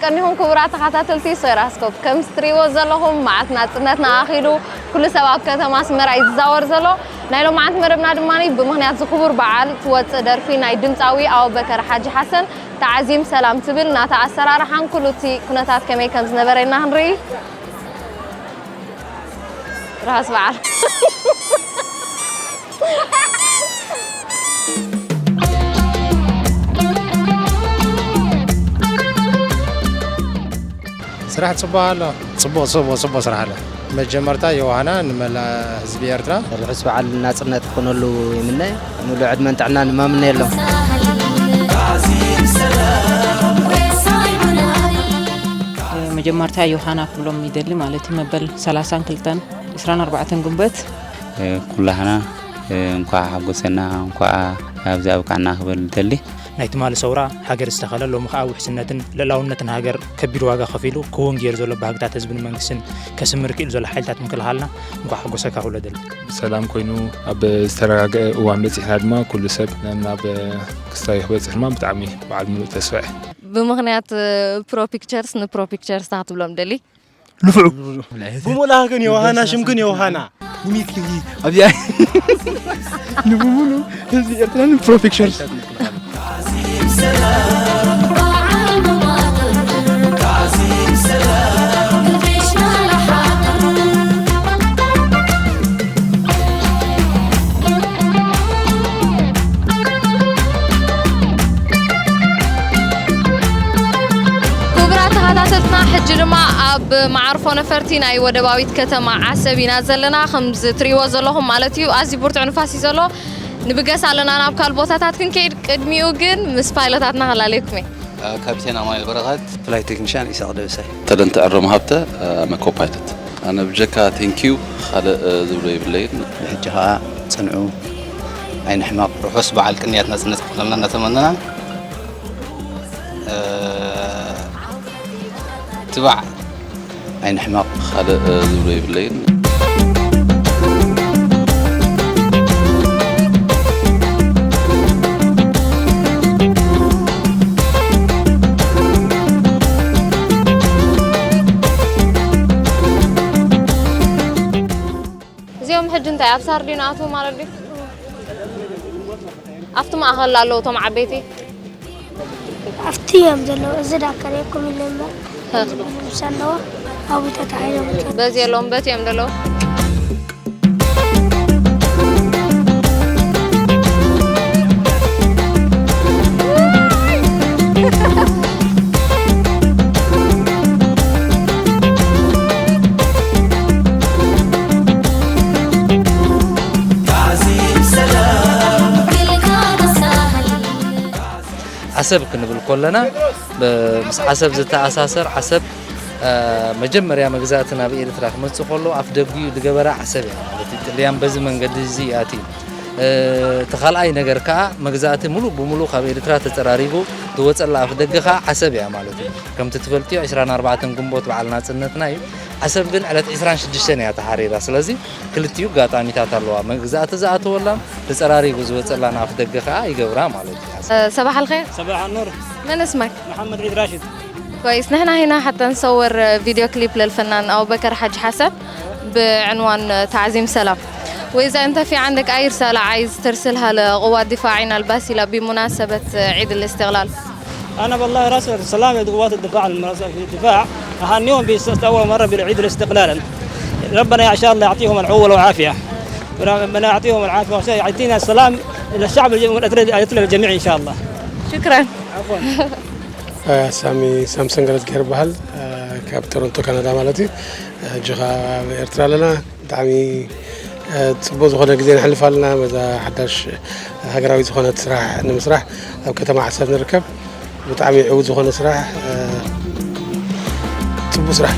ቀኒኹም ክቡራት ተኸታተልቲ ሴራስኮፕ፣ ከም እትሪእዎ ዘለኹም መዓልቲ ናጽነትና ኣኺሉ ኩሉ ሰብ ኣብ ከተማ ኣስመራ እዩ ዝዛወር ዘሎ። ናይ ሎማዓንቲ መደብና ድማ ብምኽንያት ዝኽቡር በዓል ትወጽእ ደርፊ ናይ ድምጻዊ ኣቡበከር ሓጂ ሓሰን ተዓዚም ሰላም ትብል ናታ ኣሰራርሓን ኩሉ እቲ ኩነታት ከመይ ከም ዝነበረ ኢና ክንርኢ። ራስ በዓል። ስራሕ ጽቡቕ ኣሎ። ጽቡቕ፣ ጽቡቕ፣ ጽቡቕ ስራሕ ኣሎ። መጀመርታ ዮሃና ንመላእ ህዝቢ ኤርትራ። ርሑስ በዓል ናጽነት ክኾነሉ ይምነ። ሙሉእ ዕድመን ጥዕናን እመምነየሎም። መጀመርታ ዮሃና ክብሎም ይደሊ ማለት እዩ። መበል ሰላሳን ክልተን ዕስራን ኣርባዕተን ግንቦት። ኩላህና እንኳዕ ሓጎሰና እንኳዕ ኣብዚ ኣብቃዕና ክብል ይደሊ። ናይ ትማሊ ሰውራ ሃገር ዝተኸለ ሎሚ ኸኣ ውሕስነትን ልእላውነትን ሃገር ከቢድ ዋጋ ከፊሉ ክውን ገይሩ ዘሎ ባህግታት ህዝብን መንግስትን ከስምር ክኢሉ ዘሎ ሓይልታት ምክልኻልና እንኳዕ ሓጎሰካ ክብሎ ደሊ። ሰላም ኮይኑ ኣብ ዝተረጋገአ እዋን በፂሕና ድማ ኩሉ ሰብ ናብ ክስታይ ክበፅሕ ድማ ብጣዕሚ በዓል ሙሉእ ተስፋ እየ። ብምኽንያት ፕሮ ፒክቸርስ ንፕሮ ፒክቸርስ ክትብሎም ደሊ። ልፍዑ ብሞላኻ ግን ዮሃና ሽምክን ዮሃና ንሚኪ ኣብዚኣ ንብሙሉ ህዝቢ ኤርትራ ንፕሮ ፒክቸርስ። ክቡራት ተኸታተልትና፣ ሕጂ ድማ ኣብ መዓርፎ ነፈርቲ ናይ ወደባዊት ከተማ ዓሰብ ኢና ዘለና። ከምዚ ትርእይዎ ዘለኹም ማለት እዩ፣ ኣዝዩ ብርቱዕ ንፋስ እዩ ዘሎ። ንብገስ ኣለና ናብ ካልእ ቦታታት ክንከይድ፣ ቅድሚኡ ግን ምስ ፓይለታትና ከላለየኩም እየ። ካፒቴን ኣማኑኤል በረኸት። ፍላይት ቴክኒሻን ኢሳቕ ደበሳይ። ተደንተ ዕሮም ሃብተ፣ ኣመ ኮፓይለት። ኣነ ብጀካ ቴንኪዩ ካልእ ዝብሎ የብለይን። ብሕጂ ኸኣ ጽንዑ ኣይንሕመቕ። ርሑስ በዓል ቅንያት ናጽነት ክኾነልና እናተመነና፣ ትባዕ ኣይንሕመቕ። ካልእ ዝብሎ የብለይን። እዚኦም ሕጂ እንታይ ኣብ ሳርዲን ኣትዉ ማለት ድዩ? ኣብቲ ማእኸል ኣለዉ እቶም ዓበይቲ። ኣብቲ እዮም ዘለዉ። እዚ ዳከለኩም ኢለ እምበር ኣብዚ ብልብሲ ኣለዎ ኣብኡ ተታሒዞም። በዚ የለዎም፣ በቲ እዮም ዘለዉ። ዓሰብ ክንብል ከለና ምስ ዓሰብ ዝተኣሳሰር፣ ዓሰብ መጀመርያ መግዛእቲ ናብ ኤርትራ ክመጽእ ከሎ ኣፍ ደጊኡ ዝገበራ ዓሰብ እያ ማለት እዩ። ጥልያን በዚ መንገዲ እዚ እዩ ኣትዩ። እቲ ካልኣይ ነገር ከኣ መግዛእቲ ሙሉእ ብሙሉእ ካብ ኤርትራ ተጸራሪጉ ዝወጸላ ኣፍ ደገ ከኣ ዓሰብ እያ ማለት እዩ። ከምቲ ትፈልጥዮ ዕስራን ኣርባዕተን ግንቦት በዓል ናጽነትና እዩ። ዓሰብ ግን ዕለት ዕስራን ሽዱሽተን እያ ተሓሪራ። ስለዚ ክልቲኡ ኣጋጣሚታት ኣለዋ። መግዛእቲ ዝኣተወላን ተጸራሪጉ ዝወጸላን ኣፍ ደገ ከኣ ይገብራ ማለት እዩ። صباح الخير. صباح النور. من اسمك؟ محمد عيد راشد. كويس، نحن هنا حتى نصور فيديو كليب للفنان أبو بكر حاج حسن بعنوان تعزيم سلام، وإذا أنت في عندك أي رسالة عايز ترسلها لقوات دفاعنا الباسلة بمناسبة عيد الاستقلال؟ أنا والله راسل سلام لقوات الدفاع، المنظمة في الدفاع، أهنيهم بس أول مرة بالعيد الاستقلال. ربنا إن شاء الله يعطيهم العوة والعافية. ربنا يعطيهم العافية ويعطينا السلام إلى الشعب الجميع إن شاء الله. شكرا. عفوا. ሳሚ ሳምሰን ገረዝጊሄር ይበሃል። ካብ ቶሮንቶ ካናዳ ማለት እዩ። ሕጂ ኸዓ ኣብ ኤርትራ ኣለና። ብጣዕሚ ጽቡቕ ዝኾነ ግዜ ነሕልፍ ኣለና። በዛ ሓዳሽ ሃገራዊ ዝኾነት ስራሕ ንምስራሕ ኣብ ከተማ ዓሰብ ንርከብ። ብጣዕሚ ዕዉት ዝኾነ ስራሕ፣ ጽቡቕ ስራሕ።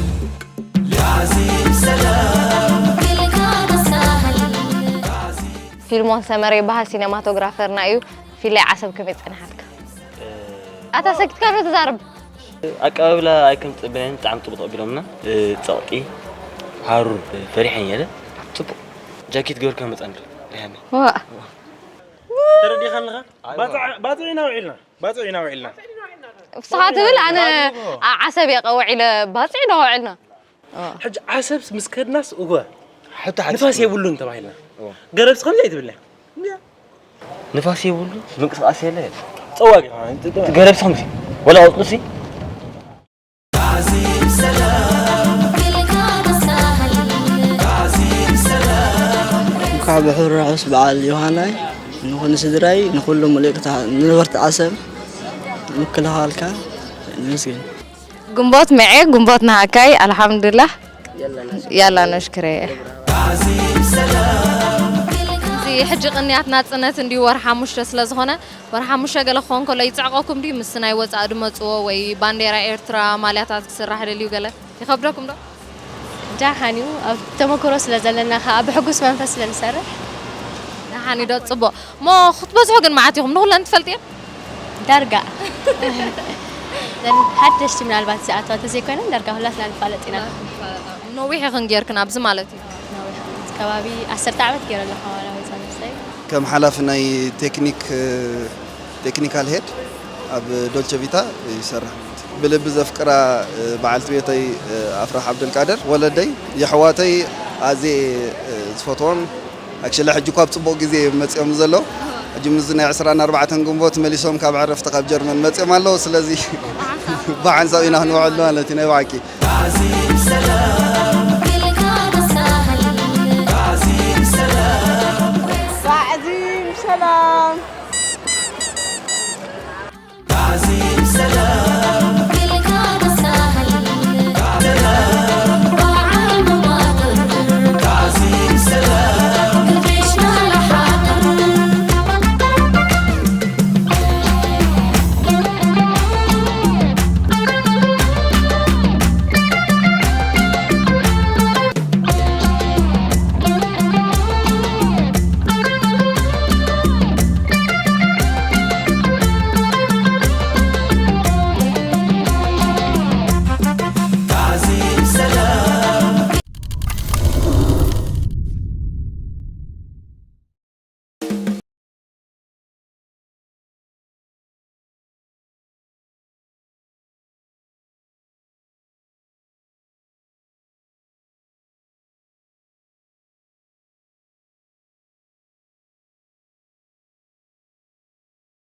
ፊልሞን ሰመረ ይበሃል፣ ሲነማቶግራፈርና እዩ። ፊለይ ዓሰብ ከመይ ጸኒሓትካ? ኣታ ሰኪትካ ዶ ትዛረብ? ኣቀባብላ ኣይከም ትጽበያን ብጣዕሚ ጽቡቕ ተቐቢሎምና። ጸቕጢ፣ ሃሩር፣ ፈሪሐን እየ። ጽቡቕ ጃኬት ገበርካ መጻን ሪሃመይ። ዋእ። ተረዲኻ ኣለኻ? ባጽዕ ኢና ውዒልና። ባጽዕ ኢና ውዒልና። ንስኻ ትብል ኣነ ዓ- ዓሰብ እየ ቀውዒለ ባፅዕ ኢና ውዕልና። ሕጂ ዓሰብስ ምስ ከድናስ እወ ሕቶ ሓንቲ ንፋስ የብሉን ተባሂልና። ገረብስ ከምዚ ኣይትብልና። ንፋስ የብሉ፣ ምንቅስቃስ የለ። ጸዋግ ገረብስ ከምዚ ወላ ቆፅሉሲ እንኳዕ ብሕሩራዑስ በዓል ዮሃናይ ንኹን ስድራይ ንኹሉ ሙሉእቅታ ንነበርቲ ዓሰብ ምክልኻልካ ንመስገን። ግንቦት መዔ ግንቦት ናሃካይ ኣልሓምዱላህ። ያላ ነሽክረ። እዚ ሕጂ ቅንያት ናጽነት እንዲዩ ወርሒ ሓሙሽተ ስለ ዝኾነ ወርሒ ሓሙሽተ ገለ ክኾን ከሎ ይጽዕቐኩም ድዩ ምስ ናይ ወጻኢ ድመጽዎ ወይ ባንዴራ ኤርትራ ማልያታት ክስራሕ ደልዩ ገለ ይኸብደኩም ዶ? ዳሓን እዩ ኣብ ተመክሮ ስለ ዘለና ከዓ ብሕጉስ መንፈስ ስለ ንሰርሕ። ደሓን እዩ ዶ ጽቡቕ እሞ ክትበዝሑ ግን መዓት ኢኹም ንኹለን ትፈልጥዮ? ዳርጋ ዘን ሓደሽቲ ምናልባት ዝኣተዋ ተዘይኮይነን ዳርጋ ኩላትና ንፋለጥ ኢና። ነዊሕ ኢኽን ጌርክን ኣብዚ ማለት እዩ። ነዊሕ ዓመት ከባቢ ዓሰርተ ዓመት ገይረ ኣለኹ ኣዋላ ወይዛ ነፍሰይ። ከም ሓላፊ ናይ ቴክኒክ ቴክኒካል ሄድ ኣብ ዶልቸ ቪታ ይሰርሕ። ብልቢ ዘፍቅራ በዓልቲ ቤተይ ኣፍራህ ዓብደልቃደር ወለደይ የሕዋተይ ኣዜ ዝፈትዎም ኣክሽሊ ሕጂ እኳ ኣብ ፅቡቕ ግዜ እዮም መፂኦም ዘለዉ ሕጂ ምዚ ናይ ዕስራን ኣርባዕተን ግንቦት መሊሶም ካብ ዕረፍቲ ካብ ጀርመን መፂኦም ኣለዉ ስለዚ ብሓንሳብ ኢና ክንውዕል ማለት እዩ ናይ ብሓቂ تعزيم سلام تعزيم